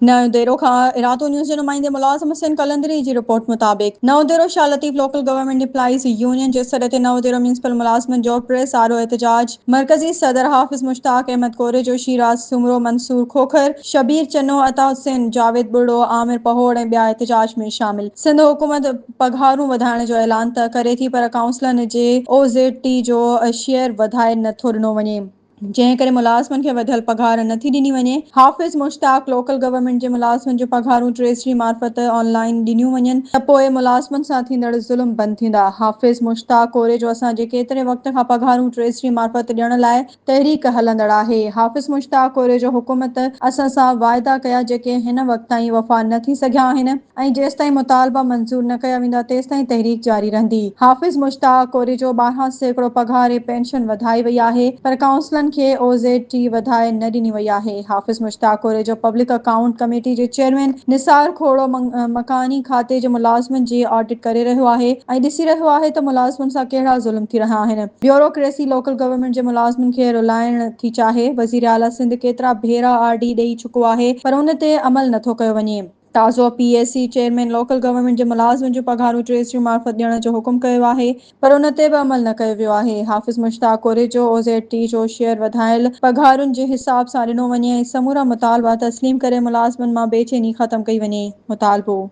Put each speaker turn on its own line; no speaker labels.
نئون ديرو کان ارادو نيوز جي نمائندي ملازم حسين قلندري جي رپورٽ مطابق Naeon Dero Shah Latif local government employees union جي سڏ تي نئون ديرو ميونسپل ملازمن جو پريس آڏو احتجاج مرڪزي صدر حافظ مشتاق احمد ڪوريجو، شيراز سومرو، منصور کوکر، شبير چنو، عطا حسين، جاويد ٻرڙو، عامر پهوڙ ۽ ٻيا احتجاج ۾ شامل. سنڌ حڪومت پگهارون وڌائڻ جو اعلان ته ڪري ٿي پر ڪائونسلن جي او زيڊ ٽي جو شيئر وڌائي نٿو ڏنو وڃي. جنهن ڪري ملازمن کي وڌيل پگهار نٿي ڏني وڃي. حافظ مشتاق لوڪل گورنمينٽ جي ملازمن جون پگهارون ٽريزري معرفت آن لائين ڏنيون وڃن ته پوء ملازمن سان ٿيندڙ ظلم بند ٿيندا. حافظ مشتاق ڪوريجو اسان جي ڪيتري وقت کان پگهارون ٽريزري معرفت ڏيڻ لاء تحريڪ هلندڙ آهي. حافظ مشتاق ڪوريجو حڪومت اسان سان واعدا ڪيا جيڪي هن وقت تائين وفا نه ٿي سگهيا آهن. ۽ جيستائين مطالبا منظور نه ڪيا ويندا تيستائين تحريڪ جاري رهندي. حافظ مشتاق ڪوريجو 12% پگهار ۽ پينشن وڌائي وئي آهي پر ڪائونسلن کي او زيڊ ٽي وڌائي نه ڏني وئي آهي. Hafiz Mushtaq Korejo public account committee جي چيئرمين نثار کوڙو مڪاني کاتي جي ملازمن جي آڊٽ ڪري رهيو آهي ۽ ڏسي رهيو آهي ته ملازمن سان ڪهڙا ظلم ٿي رهيا آهن. بيوروڪريسي لوڪل گورنمينٽ جي ملازمن کي رلائڻ ٿي چاهي. وزيراعليٰ سنڌ ڪيترا ڀيرا آر ڊي ڏئي چڪو آهي پر ان تي عمل نٿو ڪيو وڃي. تازو P A C chairman local government جي ملازمن جون پگهارون ٽريزري معرفت ڏيڻ جو حڪم ڪيو آهي پر ان تي به عمل نه ڪيو ويو آهي. Hafiz Mushtaq Korejo O Z T جو شيئر وڌايل پگهارن جي حساب سان ڏنو وڃي ۽ سمورا مطالبا تسليم ڪري ملازمن مان بيچيني ختم ڪئي وڃي. مطالبو.